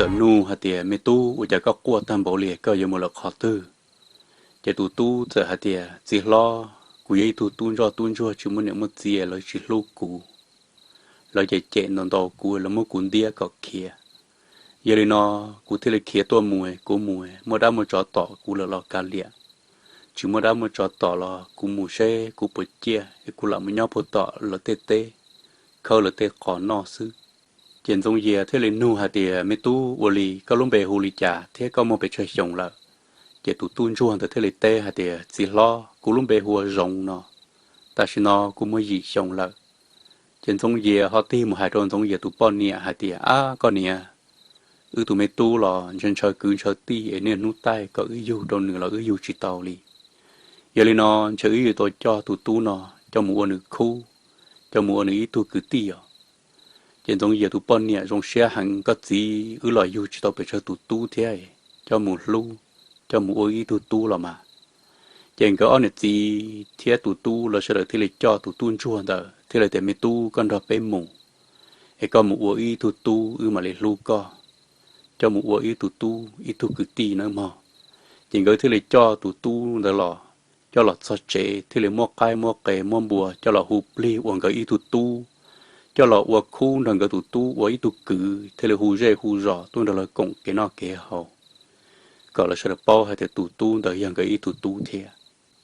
txawm nug hais tias, Me tub, ua cas koj quaj tag npaum li, koj yuav mus lawm qhov twg? Ces tus tub txawm hais tias, Txiv hlob, kuv yog ib tug tub ntsoj tub ntsuag tsis muaj niam muaj txiv, lawv tsis hlub kuv. Lawv cem cem ntaus ntaus kuv, lawv muab kuv ntiab kom khiav. Yog li no kuv thiaj li khiav tuaj mus, kuv mus muaj dab muaj tsov tom kuv lawm los kav liam. Tsis muaj dab muaj tsov tom los kuv mus seb kuv puas ciaj es kuv lam mus nyob puag tom lawv tej teb, khawb lawv tej qos noj xwb. Ces Ntxoov Yias thiaj li nug hais tias, Me tub, ua li koj lub npe hu li cas thiab koj muaj pes tsawg xyoo lawm? Ces tus tub ntsuag ntawd thiaj li teb hais tias, Txiv hlob, kuv lub npe hu ua Zoov no, tam sim no kuv muaj yim xyoo lawm. Ces Ntxoov Yias ho tig mus hais rau Ntxoov Yias tus poj niam hais tias, Ab koj niam, wb tus me tub los ntshaw ntshaw kwv ntshaw tij es niaj hnub taij kom wb yug rau nws los wb yug tsis tau li. Yog li no ntshe wb yuav tau coj tus tub no coj mus ua nws khub, coj mus ua nws ib tug kwv tij os. Ces Ntxoov Yias tus poj niam zoo siab heev, Koj txiv, wb los yug tsis tau pes tsawg tus tub thiab, coj mus hlub, coj mus ua ib tug tub los mas. Ces nkawd ob niam txiv thiab tus tub lawv sawv daws thiaj li coj tus tub ntsuag ntawd thiaj li tias, Me tub, koj nrog peb mus, es koj mus ua ib tug tub wb mam li hlub koj, coj mus ua ib tug tub ib tug kwv tij nawb mog. Ces nkawd thiaj li coj tus tub ntawd los, coj los txog tsev thiaj li muab qaib muab qe muab npua coj los hu plig ua nkawd ib tug tub, coj los ua khub nrog nkawd tus tub ua ib tug kwv thiaj li hu zej hu zos tuaj nrog lawv koom kev noj kev haus, kom lawv sawv daws paub hais tias tus tub ntawd yog nkawd ib tug tub thiab.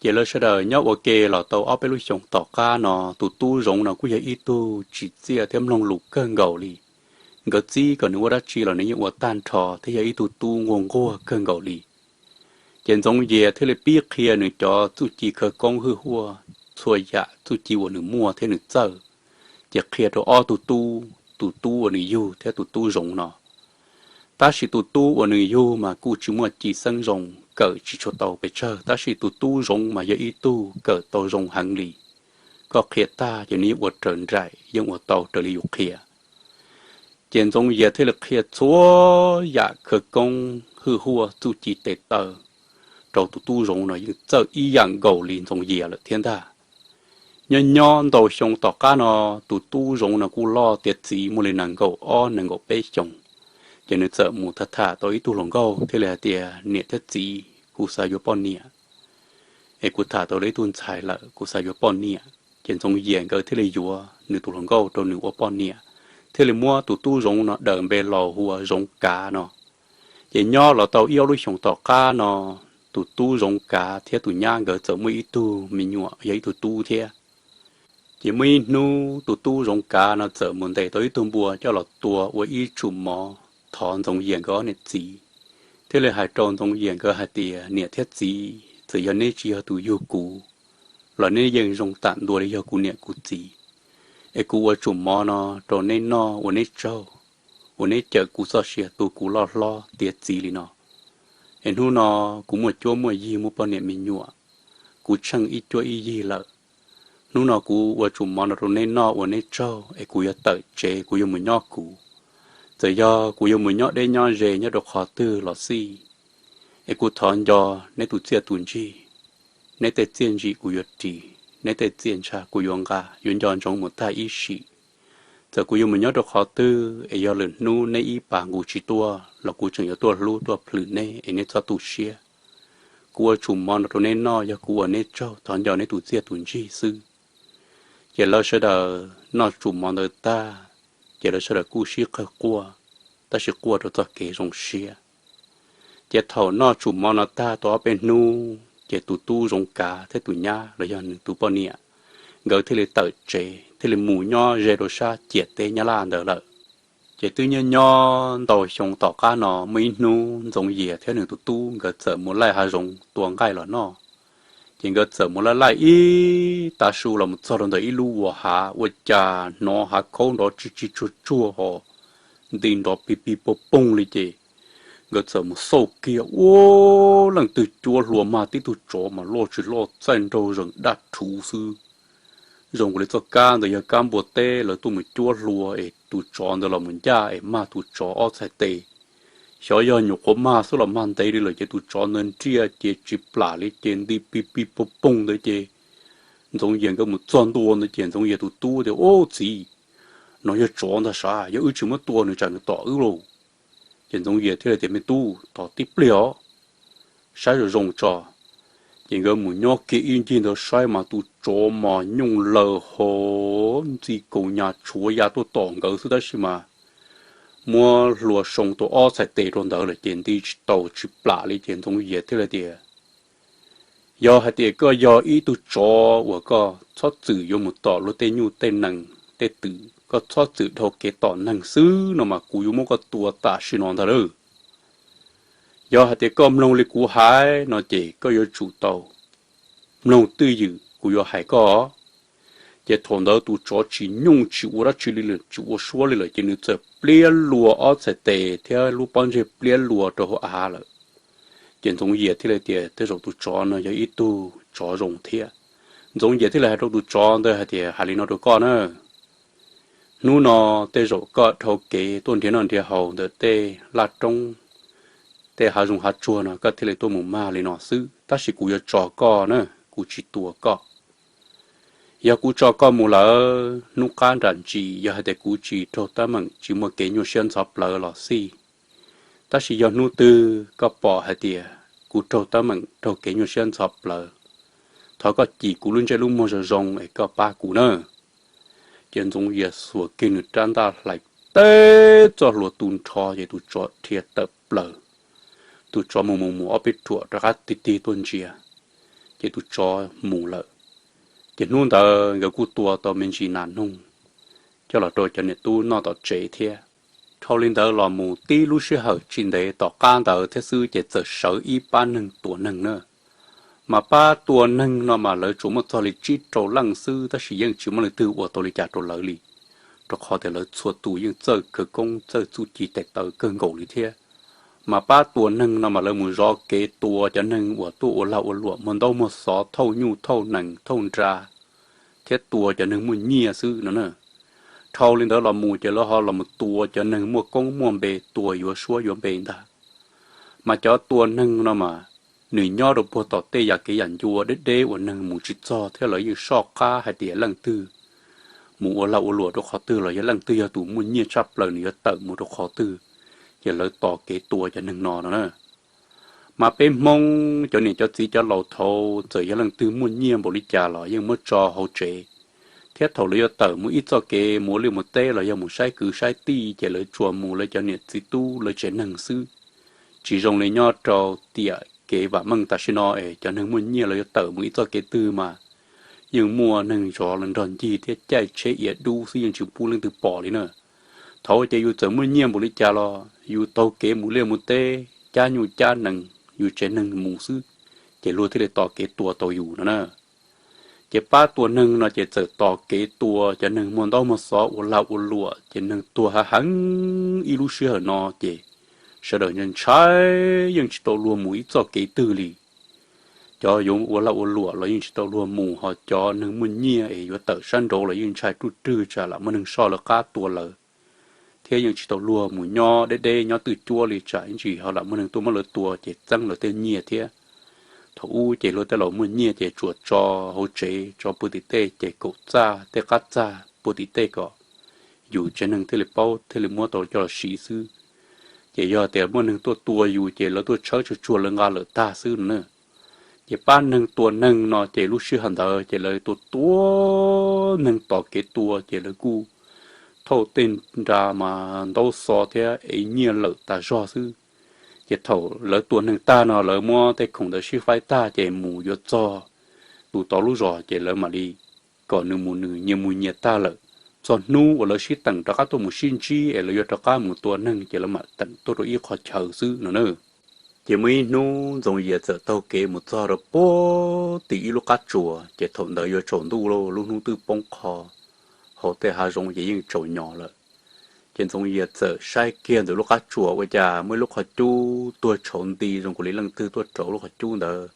Ces lawv sawv daws nyob ua ke los tau ob peb lub xyoos tom qab no, tus tub Zoov no kuj yog ib tug tsim txiaj thiab mloog lus kawg nkaus li. Nkawd txib kom nws ua dab tsi los nws yeej ua tag nrho thiab yog ib tug tub nquag nquag kawg nkaus li. Ces Ntxoov Yias thiaj li pib qhia nws cov txuj ci khawv koob hwj huaj, txhua yam txuj ci uas nws muaj thiab nws txawj, ces qhia rau ob tug tub, tus tub uas nws yug thiab tus tub Zoov no. Tab sis tus tub uas nws yug mas kuj tsis muaj ci xeeb zoo, kawm tsis tshua tau pes tsawg, tab sis tus tub Zoov mas yog ib tug kawm tau zoo heev li. Koj qhia tag ces nws yeej ua raws nraim, yeej ua tau raws li yus qhia. Ces Ntxoov Yias thiaj li qhia txhua yam khawv koob hwj huaj txuj ci tes taw rau tus tub Zoov no yeej txawj ib yam nkaus li Ntxoov Yias lawm thiab ntag. Nyob nyob ntau xyoo tom qab no, tus tub Zoov no kuj loj tiav txiv muaj li nees nkaum ob nees nkaum peb xyoos, ces nws txawm mus tham tham tau ib tug hluas nkauj thiaj li hais tias, Niam thiab txiv, kuv xav yuav poj niam, es kuv tham tau ib tug ntxhais lawm, kuv xav yuav poj niam. Ces Ntxoov Yias nkawd thiaj li yuav nws tus hluas nkauj rau nws ua poj niam, thiaj li muab tus tub Zoov no daws npe los hu ua Zoov Kav no. Ces nyob los tau ib ob lub xyoos tom qab no, tus tub Zoov Kav thiab tus nyab nkawd txawm muaj ib tug me nyuam yog ib tug tub thiab. Ces muaj ib hnub tus tub Zoov Kav no txawm mus ntes tau ib tug npua coj los tua ua ib tsum mov thov Ntxoov Yias nkawd ob niam txiv, thiaj li hais rau Ntxoov Yias nkawd hais tias, Niam thiab txiv, txawm yog neb tsis yog tus yug kuv los neb yeej zoo tam ntua li yog kuv niam kuv txiv. Es kuv ua tsum mov no rau neb noj ua neb tsaug, ua neb cawm kuv txoj sia tu kuv loj hlob tiav txiv li no. Es hnub no kuv muaj cuab muaj yig muaj poj niam me nyuam, kuv tsheej ib cuab ib yig lawm. Hnub no kuv ua tsum mov no rau neb noj ua neb tsaug es kuv yuav tawm tsev kuv yuav mus nyob kuv. Txawm yog kuv yuav mus nyob deb nyob ze nyob rau qhov twg los xij, es kuv thov nco neb tus txiaj tus ntsig. Neb tej txiaj ntsim kuv yuav ris, neb tej txiaj ntsha kuv yuav nqa, yuav nco ntsoov mus tag ib sim. Txawm kuv yuav mus nyob rau qhov twg es yog lwm hnub neb ib pas nqus tsis tuaj los kuv tseem yuav tuaj hlub tuaj plhws neb es neb txhob tu siab. Kuv ua tsum mov no rau neb noj yog kuv ua neb tsaug thov nco neb tus txiaj tus ntsig xwb. Ces lawv sawv daws noj tsum mov ntawd tag, ces lawv sawv daws kuj sib qawg quaj, tab sis quaj rau txoj kev zoo siab. Ces thaum noj tsum mov no tag tau ob peb hnub ces tus tub Zoov Kav thiab tus nyab los yog nws tus poj niam, nkawd thiaj li tawm tsev thiaj li mus nyob ze rau sab ciam teb Nyab Laj ntawd lawm. Ces twb nyob nyob ntau xyoo tom qab no muaj ib hnub Ntxoov Yias thiab nws tus tub nkawd txawm mus laij hav zoov tua nqaij los noj. Ces nkawd txawm mus laij laij ib tav su los mus txog rau ntawm ib lub vuas hav ua cas hnov hav khaub nrov tsis tsis tsuag tsuag ho nti nrov pig pig pog poog li ces nkawd txawm mus xauj kiag ua leej twg cuab hlua mag tib tug tsov mas loj tsis loj txaij nraug zees daj rhuv xwb. Zoo li txoj kab ntawd yog kab npua teb lawv tuaj mus cuab hlua es tus tsov ntawd los mus ncaj es mag tus tsov ob txhais tes. Xyov yog nyuam qhuav mag xwb los mag ntev li lawm ces tus tsov ntawd nriaj ces tsis plam li ces nti pig pig pog poog ntawd ces Ntxoov Yias nkawd mus txog ntua ntawd ces Ntxoov Yias tus tub tias, Ub txiv, no yog tsov ntag sav, yog wb tsis muab tua nws tsam nws tom wb lauj. Ces Ntxoov Yias thiaj li tias, Me tub, tos tib pliag os, saib zoo zoo tso. Ces nkawd mus nyob kiag ib ncig ntawd saib mas tus tsov mas nyooj laws hov ntxi kaus nyas tshuav ya tuaj tom nkawd xwb tab sis mas muab hlua soo tau ob txhais tes rau ntawd lawm ces nti tsis tau tsis plam li. Ces Ntxoov Yias thiaj li tias, Yog hais tias koj yog ib tug tsov uas koj txhob txwm yuav mus tom luag tej nyuj tej nees tej twm, koj txhob txwm dhau kev tom neeg xwb no mas kuv yuav muab koj tua tam sim no ntag lauj. Yog hais tias koj mloog li kuv hais no ces koj yuav tsum tau mloog twj ywm kuv yuav hais koj. Ces thaum ntawd tus tsov tsis nyooj tsis ua dab tsi li lawm, tsis ua suab li lawm ces nws txawm pliab lua ob txhais tes thiab lub pob ntseg pliab lua rau hauv av lawm. Ces Ntxoov Yias thiaj li tias, Tej zaum tus tsov no yog ib tug tsov zoo thiab. Ntxoov Yias thiaj li hais rau tus tsov ntawd hais tias, Hais li no rau koj na, hnub no tej zaum koj dhau kev tuaj nrhiav noj nrhiav haus ntawm tej laj roob, tej hav zoov hav tsuag no koj thiaj li tuaj mus mag li no xwb, tab sis kuv yuav tso koj na, kuv tsis tua koj. Yog kuv tso koj mus lawm hnub qab nram ntsis yog hais tias kuv tsis raug teeb meem tsis muaj kev nyuaj siab ntxhov plawv los xij, tab sis yog hnub twg koj pom hais tias kuv raug teeb meem raug kev nyuaj siab ntxhov plawv, thov koj cim kuv lub ntsej lub muag zoo zoo es koj pab kuv na. Ces Ntxoov Yias xuas kiag nws rab ntaj hlais teb txoj hlua tu nrho ces tus tsov dhia tawm plaws. Tus tsov mus mus mus ob peb ruam rov qab tig tig tuaj ntsia, ces tus tsov mus lawm. Ces hnub ntawd nkawd kuj tua tau me ntsis nas noog coj los rau cov niam tub noj tom tsev thiab. Dhau li ntawd los mus tib lub sij hawm tsis ntev tom qab ntawd thiab xwb ces txawm sawv ib pab neeg tua neeg na. Mas pab tua neeg no mas lawv tsuas muaj txog li tsib rau leej xwb tab sis yeej tsis muaj leej twg ua tau li cas rau lawv li, rau qhov tias lawv txhua tus yeej txawj khawv koob txawj txuj ci tes taw kawg nkaus li thiab. Mas pab tua neeg no mas lawv mus zov kev tua cov neeg uas tuaj ua lag ua luam muag ntaub muag xov thauj nyuj thauj nees thauj nra thiab tua cov neeg muaj nyiaj xwb no na. Dhau li ntawd los mus ces lawv ho los mus tua cov neeg muaj koob muaj npe, tua yuav suab yuav npe ntag. Mas cov tua neeg no mas nws nyob rau puag tom tej yam kev yam ncua deb deb uas neeg mus tsis txog thiab lawv yeej soj qab hais tias leej twg mus ua lag ua luam rau qhov twg los yog leej twg yog tus muaj nyiaj tshaj plaws nws yuav tawm mus rau qhov twg, ces lawv tos kev tua cov neeg no no na. Mas peb Hmoob cov niam cov txiv cov laus thaud txawm yog leej twg muaj nyiaj npaum li cas los yeej muab tso hauv tsev, thiab thaum lawv yuav tawm mus ib txoj kev mus ua liaj mus teb los yog mus saib kwv saib tij ces lawv tsuas mus lawv cov niam txiv tub lawv tsev neeg xwb. Tsis zoo li nyob rau tiam kev vam meej tam sim no es cov neeg muaj nyiaj lawv yuav tawm mus ib txoj kev twg mas yeej muaj neeg zov los nrog ncig thiab caij tsheb iav dub xwb yeej tsis pub leej twg pom li na. Thaud ces yus txawm muaj nyiaj npaum li cas los yus taug kev mus liaj mus teb cab nyuj cab nees yus tsev neeg mus xwb, ces luag thiaj li tos kev tua tau yus no na. Ces pab tua neeg no ces txawm tos kev tua cov neeg muaj ntaub muaj xov ua lag ua luam ces neeg tuag hav heev ib lub sij hawm no ces sawv daws ntshai ntshai yeej tsis tau luag mus ib txoj kev twg li. Cov yuav ua lag ua luam los yeej tsis tau luag mus, ho cov neeg muaj nyiaj es yuav tawm sab nraud los yeej ntshai ruj rwg tsam lam muaj neeg soj lawv qab tua lawv, thiab yeej tsis tau luag mus nyob deb deb nyob twj cuab li tsam ib ntsis ho lam muaj neeg tuaj muab lawv tua ces txeeb lawv tej nyiaj thiab. Thaum ub ces luag tej laus muaj nyiaj ces tsuas tso hauv tsev tso puag tim tej ces kaum txaj tej qab txaj puag tim tej kom yus tsev neeg thiaj li paub thiaj li muab tau coj los siv xwb. Ces yog tias muaj neeg tuaj tua yus ces lawv tuaj tshawb tsuag tsuag lawv nqa lawm tag xwb no na. Ces pab neeg tua neeg no ces lub sij hawm ntawd ces lawv tua tua neeg tos kev tua ces lawv kuj thauj tej nra mas ntaub xov thiab ev nyiaj lawm tas zog xwb. Ces thaum lawv tua neeg tag no lawv muab tej khoom ntawd sib faib tag ces mus yuav txog tus tod lub zos ces lawv mam li kom nws mus nws nyias mus nyias tag lawm. Txog hnub uas lawv sib teem rov qab tuaj mus sib ntsib es lawv yuav rov qab mus tua neeg ces lawv mam teem tuaj rau ib qho chaw xwb no na. Ces muaj ib hnub Ntxoov Yias txawm taug kev mus txog rau puag tim ib lub qab tsuas ces thaum ntawd yuav tsaus ntuj lawm, lub hnub twb poob qho, hauv tej hav zoov ces yeej tsaus nyos lawm. Ces Ntxoov Yias txawm saib kiag ntawm lub qab tsuas ua cas muaj ib lub qhov cub tuag tshauv nti zoo nkaus li leej twg tuaj rauv lub qhov cub ntawd.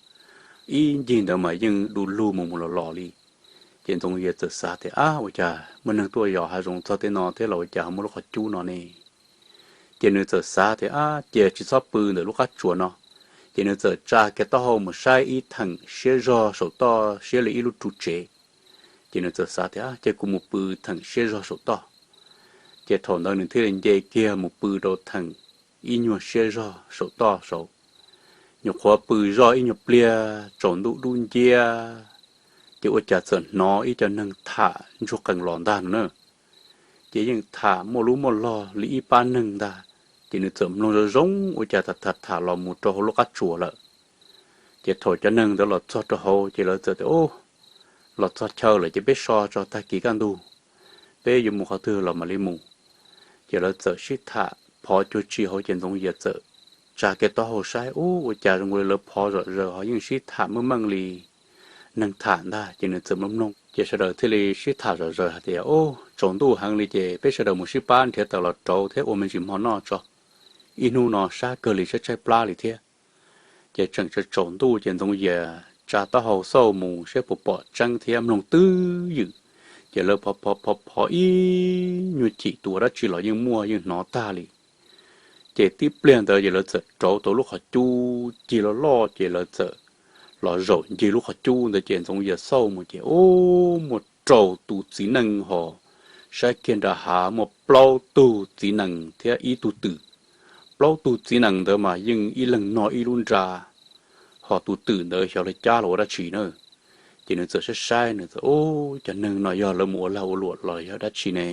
Ib ncig ntawd mas yeej du lug mus mus los los li. Ces Ntxoov Yias txawm xav tias, Ab, ua cas muaj neeg tuaj yos hav zoov txog tej no thiab los ua cas ho muaj lub qhov cub no ne? Ces nws txawm xav tias, Ab, cia tsis txhob pw ntawm lub qab tsuas no. Ces nws txawm tsa kiag taub hau mus saib ib theem siab zog saum toj siab li ib lub ru tsev. Ces nws txawm xav tias, Ab, cia kuv mus pw theem siab zog saum toj. Ces thaum ntawd nws thiaj li nce kiag mus pw rau theem ib nyuag siab zog saum toj saud. Nyuam qhuav pw zoj ib nyuag pliag tsaus ntuj dub nciab, ces ua cas txawm hnov ib co neeg tham ntsuag qees los ntag no na. Ces yeej tham muaj lub muaj log li ib pab neeg ntag, ces nws txawm mloog zoo zoo ua cas tham tham tham los mus rau hauv lub qab tsuas lawm. Ces thaum cov neeg ntawd los txog rau hauv ces lawv txawm tias, Ub, los txog chaw lawm ces peb so tso, tag kis kaj ntug peb yuav mus qhov twg los mam li mus. Ces lawv txawm sib tham phov cuag tsi hauv ces Ntxoov Yias txawm tsa kiag taub hau saib, ub, ua cas zoo li lawv phov zom zaws ho yeej sib tham meej meej li neeg tham ntag. Ces nws txawm mloog mloog ces sawv daws thiaj li sib tham zom zaws hais tias, Ub, tsaus ntuj heev li ces peb sawv daws mus sib pab nrhiav taws los rauv thiab ua me ntsis mov noj tso, ib hnub no sab kawg li, tshaib tshaib plab li thiab. Ces tseem tsaus ntuj ces Ntxoov Yias tsa taub hau xauj mus saib puas pom tseeb thiab, mloog twb ywm, ces lawv phov phov phov ib nyuag chim tus ua dab tsi los yeej muaj yeej hnov tag li. Ces tib pliag ntawd ces lawv txawm rauv tau lub qhov cub cig loj loj, ces lawv txawm los zaum ncig lub qhov cub ntawd ces Ntxoov Yias xauj mus ces, ub, muaj rau tus txiv neej ho saib kiag nram hav muaj plaub tug txiv nees thiab ib tug twm. Plaub tug txiv nees ntawd mas yeej ib leeg noj ib lub nra, ho tus twm ntawd xyov lawv cab los ua dab tsi na. Ces nws txawm saib saib, nws txawm, Ub, cov neeg no yog lawv mus ua lag ua luam los yog dab tsi ne?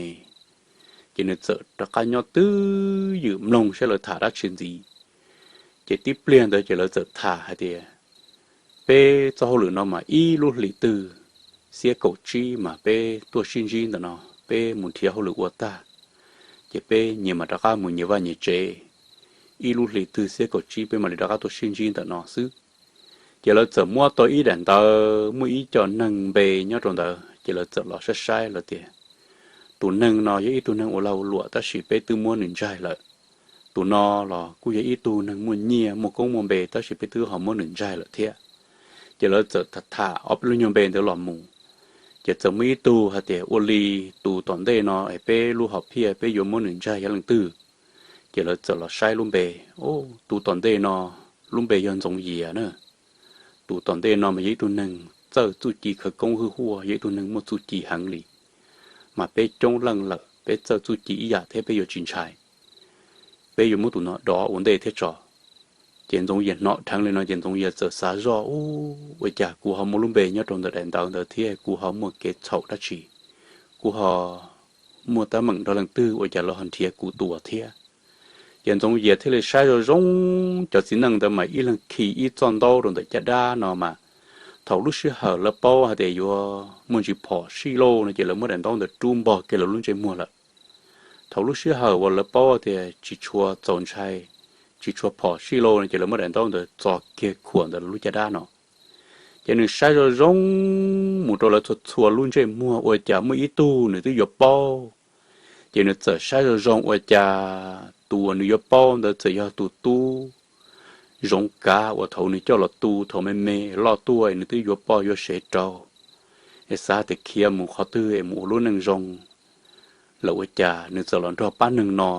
Ces nws txawm rov qab nyob twb ywm mloog saib lawv tham dab tsi ntxiv. Ces tib pliag ntawd ces lawv txawm tham hais tias, Peb txoj hauj lwm no mas ib lub hlis twg xiab kaum tsib mas peb tuaj sib ntsib ntawm no, peb mus nrhiav hauj lwm ua tag, ces peb nyias mam rov qab mus nyias vaj nyias tsev. Ib lub hlis twg xiab kaum tsib peb mam li rov qab tuaj sib ntsib ntawm no xwb. Ces lawv txawm muab tau ib daim ntawv muaj ib co neeg npe nyob rau ntawd, ces lawv txawm los saib saib lawm tias, Tus neeg no yog ib tug neeg ua lag ua luam tab sis peb twb muab nws ntsaig lawm. Tus no los kuj yog ib tug neeg muaj nyiaj muaj koob muaj npe tab sis peb twb ho muab nws ntsaig lawm thiab. Ces lawv txawm tham tham ob peb lub nyuag npe ntawd los mus, ces txawm muaj ib tug hais tias, Ua li tus tom ntej no es peb lub hom phiaj peb yuav muab nws ntsaig yog leej twg? Ces lawv txawm los saib lub npe, Ub, tus tom ntej no lub npe yog Ntxoov Yias na. Tus tom ntej no mas yog ib tug neeg txawj txuj ci khawv koob hwj huaj, yog ib tug neeg muaj txuj ci heev li, mas peb coob leej lawm peb txawj txuj ci ib yam thiab peb yuav tsis ntshai. Peb yuav muab tus no dov ua ntej thiab tso. Ces Ntxoov Yias hnov dheev li no ces Ntxoov Yias txawm xav zoj, Ub, ua cas kuv ho muaj lub npe nyob rau ntawm daim ntawv ntawd thiab kuv ho muaj kev txhaum dab tsi? Kuv ho muaj teeb meem nrog leej twg ua cas lawv ho nrhiav kuv tua thiab? Ces Ntxoov Yias thiaj li saib zoo zoo, cov txiv neej ntawd mas ib leeg khi ib txoj ntaub rau ntawm caj dab no mas, thaum lub sij hawm lawv paub hais tias yuav muaj ntsis phom sij lauj no ces lawv muab daim ntaub ntawd rub npog kiag lawv lub ntsej muag lawm. Thaum lub sij hawm uas lawv paub tias tsis tshua txaus ntshai, tsis tshua phom sij lauj no ces lawv muab daim ntaub ntawd txo kiag khuam ntawm lub caj dab no. Ces nws saib zoo zoo mus rau lawv txhua txhua lub ntsej muag ua cas muaj ib tug nws twb yuav paub. Ces nws txawm saib zoo zoo ua cas tus uas nws yuav paub ntawd txawm yog tus tub Zoov Kav uas thaum nws coj los tu thaum me me loj tuaj nws twb yuav poj yuav sev rau, es xav tias khiav mus qhov twg es mus ua lub neej zoo lawm ua cas nws txawm los nrog pab neeg no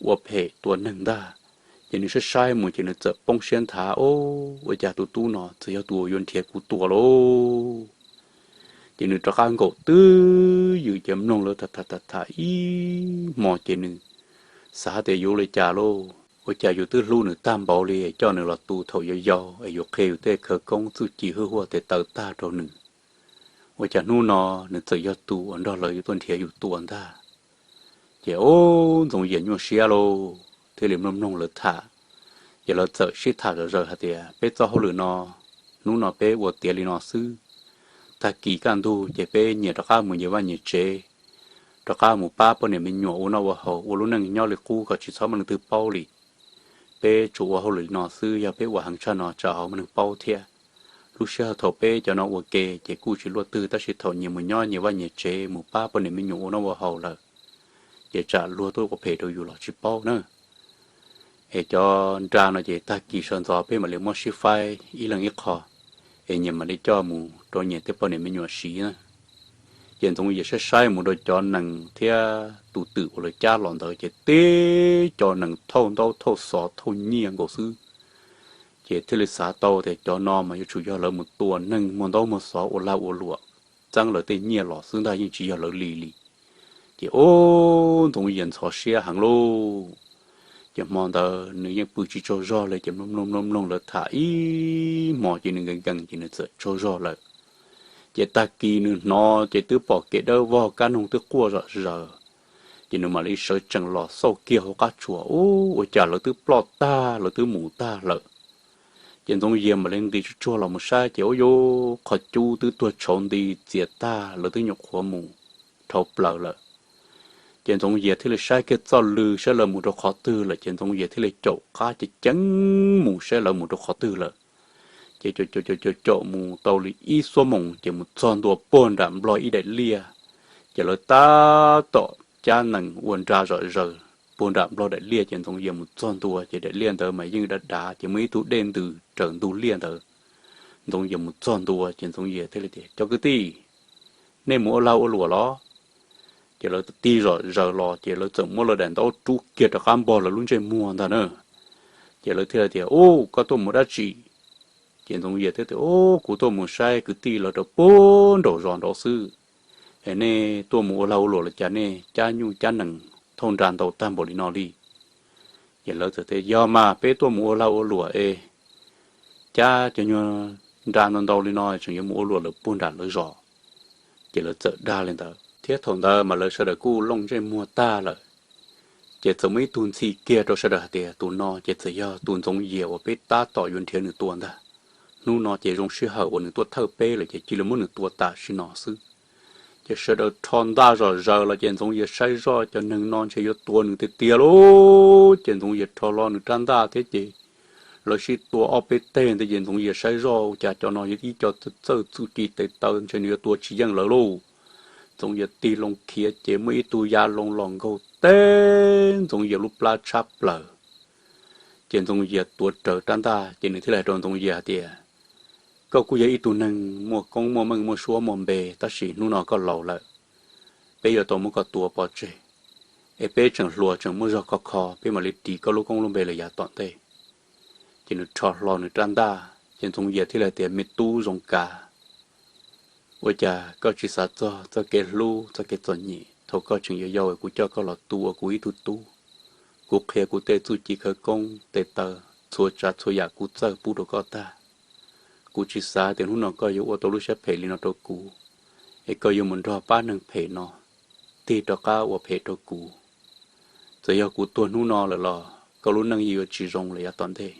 ua phem tua neeg ntag. Ces nws saib saib mus ces nws txawm poob siab nthav, Ub, ua cas tus tub no txawm yog tus uas yuav nrhiav kuv tua lauj? Ces nws rov qab nkaum twb ywm ces mloog lawv tham tham tham ib hmo ces nws xav tias yuav ua li cas lauj, ua cas yus twb hlub nws tag npaum li es coj nws los tu thaum yau yau es yuav qhia yus tej khawv koob txuj ci hwj huaj tes taw tag rau nws. Ua cas hnub no nws txawm yog tus uas nrog lawv yuav tuaj nrhiav yus tua ntag. Ces ub, Ntxoov Yias nyuaj siab lauj, thiaj li mloog mloog lawv tham. Ces lawv txawm sib tham zom zaws hais tias, Peb txoj hauj lwm no, hnub no peb ua tiav li no xwb. Tag kis kaj ntug ces peb nyias rov qab mus nyias vaj nyias tsev, rov qab mus pab poj niam me nyuam ua noj ua haus, ua lub neej nyob li qub kom tsis txhob muaj leej twg paub li. Peb tsuas ua hauj lwm li no xwb, yog peb ua heev tshaj no tsam ho muaj neeg paub thiab. Lub sij hawm thaum peb cov no ua ke ces kuj tsis luaj twg, tab sis thaum nyias mus nyob nyias vaj nyias tsev mus pab poj niam me nyuam ua noj ua haus lawm, ces tsam luag tuaj ua phem rau yus los tsis paub na. Es cov nra no ces tag kis sawv ntxov peb mam li muab sib faib ib leeg ib qho, es nyias mam li coj mus rau nyias tej poj niam me nyuam siv na. Ces Ntxoov Yias saib saib mus rau cov nees thiab tus twm uas lawv cab los ntawd ces teb cov nees thauj ntaub thauj xov thauj nyiaj nkaus xwb. Ces thiaj li xav tau tias cov no mas yuav tsum yog lawv mus tua neeg muag ntaub muag xov ua lag ua luam txeeb lawv tej nyiaj los xwb ntag, yeej tsis yog lawv li li. Ces ub, Ntxoov Yias ntxhov siab heev lauj. Ces hmo ntawd nws yeej pw tsis tsaug zog li, ces mloog mloog mloog mloog lawv tham ib hmo ces nws nkees nkees ces nws txawm tsaug zog lawm. Ces tag kis nws hnov ces twb pom kev dawb vog, kab noog twb quaj zom zaws. Ces nws mam li sawv tsees los xauj kiag hauv qab tsuas, ub, ua cas lawv twb ploj tag, lawv twb mus tag lawm. Ces Ntxoov Yias mam li nqis tsuag tsuag los mus saib ces ub, yuav qhov cub twb tuag tshauv nti txias tag, lawv twb nyuam qhuav mus dhau plaws lawm. Ces Ntxoov Yias thiaj li saib kiag txoj lw saib lawv mus rau qhov twg lawm, ces Ntxoov Yias thiaj li caum qab ceev ceev mus saib lawv mus rau qhov twg lawm. Ces caum caum caum caum mus tau li ib xuab moos ces mus txog ntua puag nram nplog ib daim liaj. Ces lawv tab tom cab nees ua nra zom zaws puag nram nplog daim liaj, ces Ntxoov Yias mus txog ntua ces daim liaj ntawd mas yeej dav dav, ces muaj ib tug dej ntws raws ntug liaj ntawd. Ntxoov Yias mus txog ntua ces Ntxoov Yias thiaj li tias, Cov kwv tij, nej mus ua lag ua luam los? Ces lawv tig zom zaws los ces lawv txawm muab lawv daim ntaub rub kiag rov qab npog lawv lub ntsej muag ntag na. Ces lawv thiaj tias, Ub, koj tuaj mus dab tsi? Ces Ntxoov Yias thiaj tias, Ub, kuv tuaj mus saib kwv tij lawv rau puag nraum zos nraud xwb. Es nej tuaj mus ua lag ua luam los cas nej cab nyuj cab nees thauj nra ntau tag npaum li no li? Ces lawv txawm tias, Yog mas, peb tuaj mus ua lag ua luam es cab cov nyuag nra ntau ntau li no tseem yuav mus ua luam lawm puag nram lawv zos. Ces lawv txawm dag li ntawd thiab thaum ntawd mas lawv sawv daws kuj looj ntsej muag tag lawm. Ces txawm muaj ib tug ntxhi kiag rau sawv daws hais tias, Tus no ces txawm yog tus Ntxoov Yias uas peb tab tom yuav nrhiav nws tua ntag. Hnub no ces zoo sij hawm uas nws tuaj thawj peb lawm ces cia li muab nws tua tam sim no xwb. Ces sawv daws rho ntaj zom zaws los ces Ntxoov Yias saib zoj cov neeg no ntshe yuav tua nws tiag tiag lauj. Ces Ntxoov Yias rho hlo nws rab ntaj thiab ces lawv sib tua ob peb teg ntawd ces Ntxoov Yias saib zoj ua cas cov no yog ib co txawj txuj ci tes taw ntshe nws yuav tua tsis yeej lawv lauj. Ntxoov Yias tig loo khiav ces muaj ib tug ya loo los nkaug teb Ntxoov Yias lub plab tshab plaws. Ces Ntxoov Yias tuav rawv rab ntaj ces nws thiaj li hais rau Ntxoov Yias hais tias, Koj kuj yog ib tug neeg muaj koob muaj meej muaj suab muaj npe tab sis hnub no koj laus lawm, peb yuav tau muab koj tua pov tseg, es peb tseem hluas tseem muaj zog khov kho peb mam li ris koj lub koob lub npe lawm yav tom ntej. Ces nws rho hlo nws rab ntaj ces Ntxoov Yias thiaj li tias, Me tub Zoov Kav, ua cas koj tsis xav txog txoj kev hlub txoj kev txom nyem thaum koj tseem yau yau kuv coj koj los tu ua kuv ib tug tub? Kuv qhia kuv tej txuj ci khawv koob tes taw, txhua tsav txhua yam kuv txawj pub rau koj tag. Kuv tsis xav tias hnub no koj yuav ua tau lub siab phem li no rau kuv, es koj yuav mus nrog pab neeg phem no tig rov qab ua phem rau kuv. Txawm yog kuv tuag hnub no lawm los koj lub neej yeej yuav tsis zoo lawm yav tom ntej.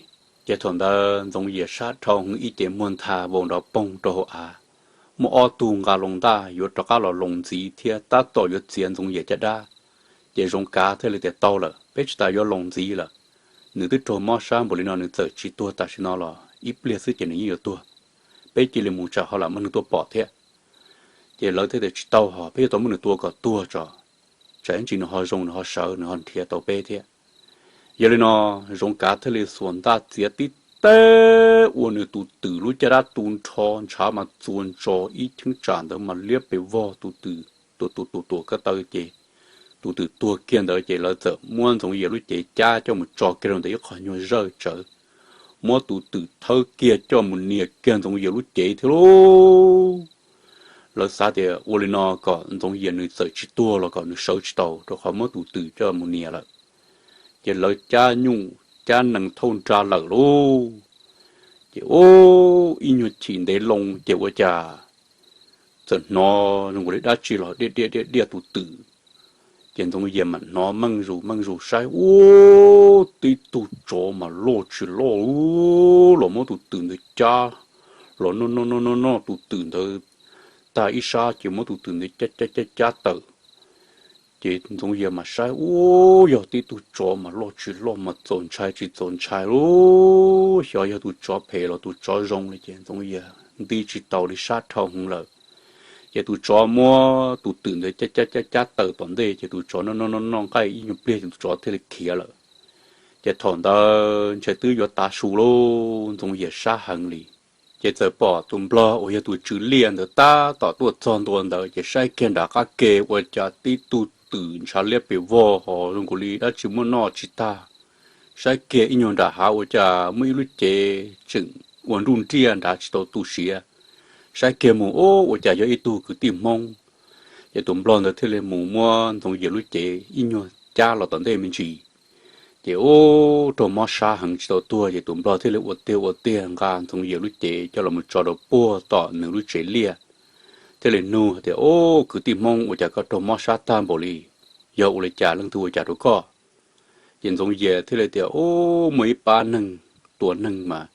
Ces thaum ntawd Ntxoov Yias sab dhau hwv ib ce muag ntha vau nrov poog rau hauv av. Muaj ob tug nqa loo ntaj yuav rov qab los loos ntxiv thiab tab tom yuav txiav Ntxoov Yias caj dab. Ces Zoov Kav thiaj li tias, Tau lawm, peb tsis tas yuav loos ntxiv lawm. Nws twb raug mob sab npaum li no nws txawm tsis tuag tam sim no los ib pliag xwb ces nws yeej yuav tuag. Peb cia li mus tsam ho lam muab nws tuaj pom thiab. Ces lawv thiaj tias, Tsis tau hos, peb yuav tau muab nws tua kom tuag tso, tsam ib ntsis nws ho zoo nws ho sawv nws ho nrhiav tau peb thiab. Yog li no Zoov Kav thiaj li xuas ntaj txiav tib teg ua nws tus twm lub caj dab tu nrho ntshav mas txuas ntsos ib cheeb tsam ntawd mas liab pes vog tus twm, tus tus tus tuam ko taw ces tus twm tuag kiag ntawd ces lawv txawm muab Ntxoov Yias lub cev cab coj mus tso kiag rau ntawm ib qho nyuag zawj tsawv, muab tus twm thawb kiag coj mus nias kiag Ntxoov Yias lub cev thiab lauj. Lawv xav tias ua li no kom Ntxoov Yias nws txawm tsis tuag los kom nws sawv tsis tau rau qhov muab tus twm coj mus nias lawm. Ces lawv cab nyuj cab nees thauj nra lawm lauj. Ces ub, ib nyuag chim ntev loo ces ua cas txawm hnov zoo nkaus li dab tsi los diaj diaj diaj diaj tus twm. Ces Ntxoov Yias mam hnov meej zus meej zus saib, ub, tib tug tsov mas loj tsis loj los muab tus twm ntawd cab los noj noj noj noj noj tus twm ntawd tag ib sab ces muab tus twm ntawd cab cab cab cab tawm. Ces Ntxoov Yias mas saib, ub, yog tib tug tsov mas loj tsis loj mas txaus ntshai tsis txaus ntshai lauj. Xyov yog tus tsov phem los tus tsov zoo li ces Ntxoov Yias nti tsis taus li, sab dhau hwv lawm. Ces tus tsov muab tus twm ntawd cab cab cab cab tawm tom ntej ces tus tsov noj noj noj noj nqaij ib nyuag pliag ces tus tsov thiaj li khiav lawm. Ces thaum ntawd ntshe twb yuav tav su lauj, Ntxoov Yias sab heev li. Ces txawm pom tus nplog uas yog tus tswv liaj ntawd tab tom tuaj txog ntua ntawd ces saib kiag nram qab ke ua cas tib tug twm ntshav liab pes vog ho zoo nkaus li dab tsi muab noj tsis tag. Saib kiag ib nyuag nram hav ua cas muaj ib lub cev tseem ua nruj nriaj nrad tsis tau tu siav. Saib kiag mus, ub, ua cas yog ib tug kwv tij Hmoob. Ces tus nplog ntawd thiaj li mus muab Ntxoov Yias lub cev ib nyuag cab los tom ntej me ntsis. Ces ub, raug mob sab heev tsis tau tuag, ces tus nplog thiaj li ua tiag ua tiag nqa Ntxoov Yias lub cev coj los mus tso rau puag tom nws lub tsev liaj, thiaj li nug hais tias, Ub, kwv tij Hmoob, ua cas koj raug mob sab tag npaum li? Yog ua li cas, leej twg ua cas rau koj? Ces Ntxoov Yias thiaj li tias, Ub, muaj ib pab neeg tua neeg mas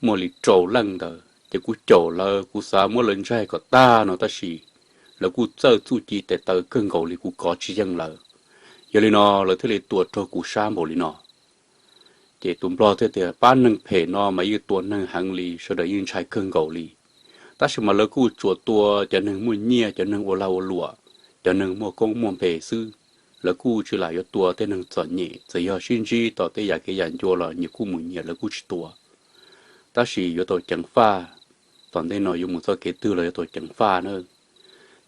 muaj li rau leej ntawd, ces kuv caum lawv, kuv xav muab lawv ntsaig kom tag no, tab sis lawv kuj txawj txuj ci tes taw kawg nkaus li, kuv kov tsis yeej lawv. Yog li no lawv thiaj li tua raug kuv sab npaum li no. Ces tus nplog thiaj tias, Pab neeg phem no mas yeej tua neeg heev li, sawv daws yeej ntshai kawg nkaus li. Tab sis mas lawv kuj tsuas tua cov neeg muaj nyiaj, cov neeg ua lag ua luam, cov neeg muaj koob muaj npe xwb. Lawv kuj tsis lam yuav tua tej neeg txom nyem, txawm yog sib ntsib tom tej yam kev yam ncua los nyias kuj mus nyias, lawv kuj tsis tua. Tab sis yuav tau ceev faj, tom ntej no yuav mus txoj kev twg los yuav tau ceev faj na.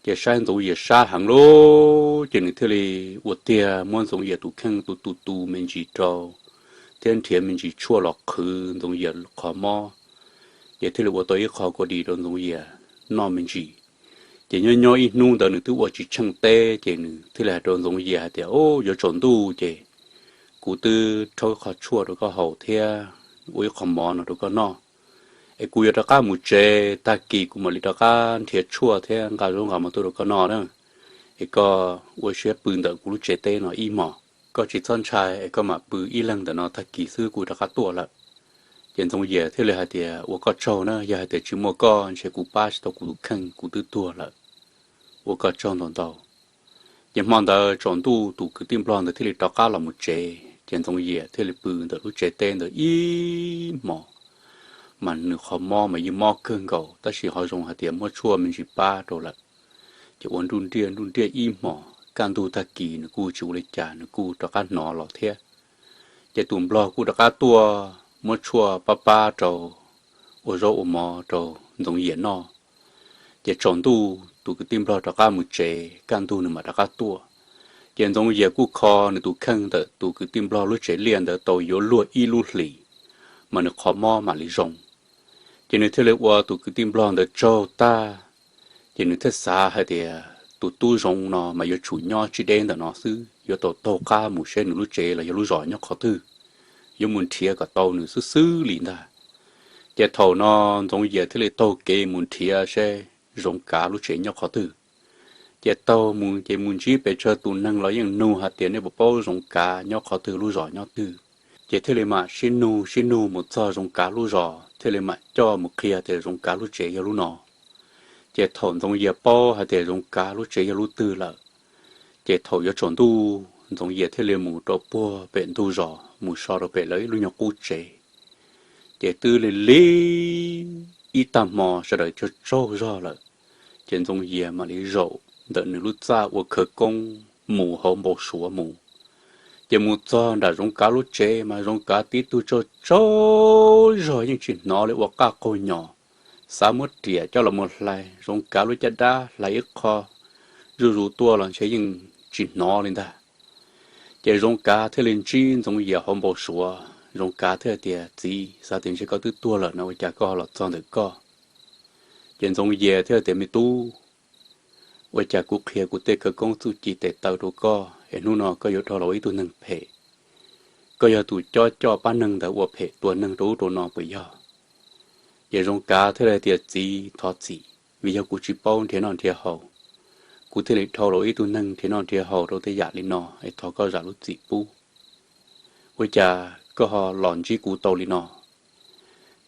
Ces saib Ntxoov Yias sab heev lawm, ces nws thiaj li ua tiag muab Ntxoov Yias tus kheej tu tu tu me ntsis rau, thiab nrhiav me ntsis tshuaj los qhwv Ntxoov Yias qhov mob. Ces thiaj li ua tau ib qho kua dis rau Ntxoov Yias noj me ntsis. Ces nyob nyob ib hnub ntawd nws twb ua tsis tsheej teb, ces nws thiaj li hais rau Ntxoov Yias hais tias, Ub, yuav tsaus ntuj ces kuv twb rhaub ib qho tshuaj rau koj haus thiab ua ib qho mov no rau koj noj, es kuv yuav rov qab mus tsev, tag kis kuv mam li rov qab nrhiav tshuaj thiab nqa zaub nqa mov tuaj rau koj noj na. Es koj ua siab pw ntawm kuv lub tsev teb no ib hmos, koj tsis txhob ntshai, es koj mam pw ib leeg ntawm no, tag kis xwb kuv rov qab tuaj lawm. Ces Ntxoov Yias thiaj li hais tias, Ua koj tsaug na, yog hais tias tsis muaj koj ntshe kuv pab tsis tau kuv tus kheej, kuv twb tuag lawm. Ua koj tsaug ntau ntau. Ces hmo ntawd tsaus ntuj tus kwv tij nplog ntawd thiaj li rov qab los mus tsev, ces Ntxoov Yias thiaj li pw ntawm lub tsev teb ntawd ib hmos, mas nws qhov mob mas yeej mob kawg nkaus, tab sis ho zoo hais tias muab tshuaj me ntsis pab rau lawm. Ces ua nruj nriaj nruj nriaj ib hmos, kaj ntug tag kis nws kuj tsis ua li cas, nws kuj rov qab hnov los thiab. Ces tus nplog kuj rov qab tuaj muab tshuaj pab pab rau, ua zaub ua mov rau Ntxoov Yias noj. Ces tsaus ntuj tus kwv tij nplog rov qab mus tsev, kaj ntug nws mam rov qab tuaj. Ces Ntxoov Yias kuj kho nws tus kheej ntawm tus kwv tij nplog lub tsev liaj ntawd tau yuav luag ib lub hlis, mas nws qhov mob mam li zoo. Ces nws thiaj li ua tus kwv tij nplog ntawd tsaug tag, ces nws thiaj xav hais tias tus tub zoov no mas yuav tsum nyob tsis deb ntawm no xwb, yuav tau taug qab mus seb nws lub tsev los yog lub zos nyob qhov twg, yuav mus nrhiav kom tau nws xwb xwb li ntag. Ces thaum no Ntxoov Yias thiaj li taug kev mus nrhiav seb Zoov Kav lub tsev nyob qhov twg. Ces taug mus ces mus ntsib pes tsawg tus neeg los yeej nug hais tias, Nej puas paub Zoov Kav nyob qhov twg, lub zos nyob twg? Ces thiaj li mam sib nug sib nug mus txog Zoov Kav lub zos, thiaj li mam coj mus qhia tias Zoov Kav lub tsev yog lub no. Ces thaum Ntxoov Yias paub hais tias Zoov Kav lub tsev yog lub twg lawm, ces thaum yuav tsaus ntuj Ntxoov Yias thiaj li mus rau puag pem ntug zos mus so rau pem lawv ib lub nyuag qub tsev. Ces twb li li ib tag hmo sawv daws tsaug tsaug zog lawm, ces Ntxoov Yias mam li zaum ntawm nws lub txaj ua khawv koob mus hauv npau suav mus. Ces mus txog nram Zoov Kav lub tsev mas Zoov Kav tib tug tsaug tsaug zog yeej tsis hnov li, ua qaj qaug nyos, xav muab riam coj los mus hlais Zoov Kav lub caj dab, hlais ib qho zuj zus tuaj los ntshe yeej tsis hnov li ntag. Ces Zoov Kav thiaj li ntsib Ntxoov Yias hauv npau suav, Zoov Kav thiaj tias, Txiv, xav tias ntshe koj twb tuag lawm no, ua cas koj ho los txog ntawm koj? Ces Ntxoov Yias thiaj tias, Me tub, ua cas kuv qhia kuv tej khawv koob txuj ci tes taw rau koj es hnub no koj yuav dhau los ua ib tug neeg phem? Koj yog tus cob coj pab neeg ntawd ua phem tua neeg rau ub rau no puas yog? Ces Zoov Kav thiaj li tias, Txiv, thov txim, vim yog kuv tsis paub nrhiav noj nrhiav haus, kuv thiaj li dhau los ua ib tug neeg nrhiav noj nrhiav haus rau tej yam li no, es thov koj zam lub txim pub. Ua cas koj ho los ntsib kuv tau li no?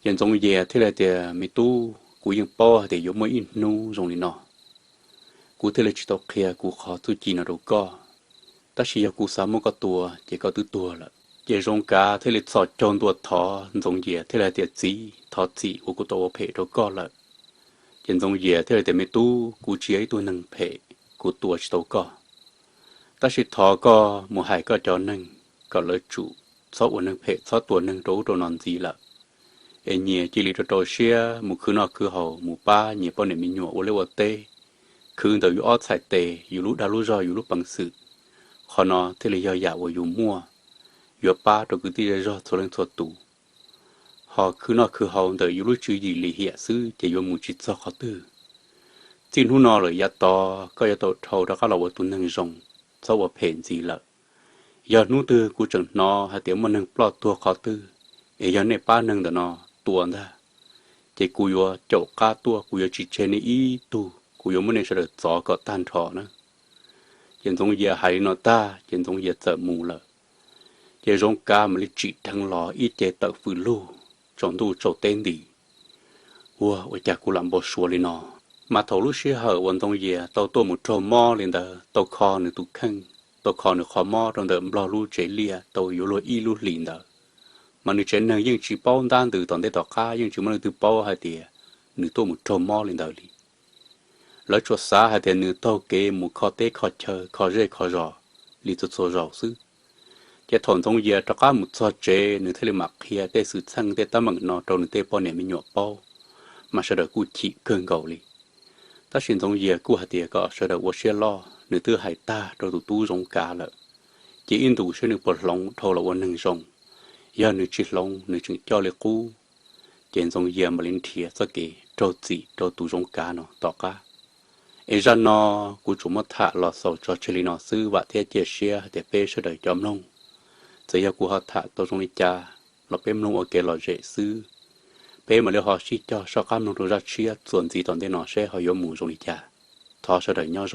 Ces Ntxoov Yias thiaj li tias, Me tub, kuv yeej paub hais tias yuav muaj ib hnub zoo li no, kuv thiaj li tsis tau qhia kuv qhov txuj ci no rau koj. Tab sis yog kuv xav muab koj tua ces koj twb tuag lawm. Ces Zoov Kav thiaj li txhos caug ntua thov Ntxoov Yias thiaj li hais tias, Txiv, thov txim uas kuv tau ua phem rau koj lawm. Ces Ntxoov Yias thiaj li tias, Me tub, kuv tsis yog ib tug neeg phem, kuv tua tsis tau koj. Tab sis thov koj mus hais koj cov neeg kom lawv tsum txhob ua neeg phem, txhob tua neeg rau ub rau no ntxiv lawm, es nyias cia li rau rau siab mus khwv noj khwv haus, mus pab nyias poj niam me nyuam ua liaj ua teb, khwv ntawm yus ob txhais tes, yus lub dag lub zog, yus lub peev xwm. Qhov no thiaj li yog yam uas yus muaj, yuav pab rau kwv tij zej zog txhua leej txhua tus. Ho khwv noj khwv haus ntawm yus lub tswv yim lim hiam xwb ces yuav mus tsis txog qhov twg. Txij hnub no lawm yav tod koj yuav tau dhau rov qab los ua tus neeg zoo, txhob ua phem ntxiv lawm. Yog hnub twg kuv tseem hnov hais tias muaj neeg ploj tuag qhov twg, es yog nej pab neeg ntawm no tua ntag, ces kuv yuav caum qab tuaj, kuv yuav tsis tseg nej ib tug, kuv yuav muab nej sawv daws txov kom tag nrho na. Ces Ntxoov Yias hais li no tag ces Ntxoov Yias txawm mus lawm. Ces Zoov Kav mam li tsim dheev los ib ce tawm fws lug, tsaus ntuj tsaus teb nti. Ua ua cas kuv lam npau suav li no? Mas thaum lub sij hawm uas Ntxoov Yias tau tuaj mus raug mob li ntawd, tau kho nws tus kheej, tau kho nws qhov mob rau ntawm Nplog lub tsev liaj tau yuav luag ib lub hlis ntawd, mas nws tsev neeg yeej tsis paub ntab ntws tom ntej tom qab, yeej tsis muaj leej twg paub hais tias nws tuaj mus raug mob li ntawd li. Lawv tsuas xav hais tias nws taug kev mus kho teb kho chaw, kho zej kho zos li txhua txhua zaus xwb. Ces thaum Ntxoov Yias rov qab mus txog tsev, nws thiaj li mam qhia tej xwm txheej tej teeb meem no rau nws tej poj niam me nyuam paub, mas sawv daws kuj chim kawg nkaus li. Tab sis Ntxoov Yias kuj hais tias kom sawv daws ua siab loj, nws twb hais tag rau tus tub Zoov Kav lawm, ces ib ntus seb nws puas hloov dhau los ua neeg zoo. Yog nws tsis hloov, nws tseem coj li qub, ces Ntxoov Yias mam li nrhiav txoj kev raug txim rau tus Zoov Kav no tom qab. Es zaj no kuv tsuas muab tham los xaus tso tseg li no xwb, vam thiab cia siab hais tias peb sawv daws cov mloog, txawm yog kuv ho tham tau zoo li cas los peb mloog ua kev lom zem xwb. Peb mam li ho sib cog soj qab mloog rau zaj tshiab txuas ntxiv tom ntej no seb ho yuav mus zoo li cas. Thov sawv daws nyob zoo.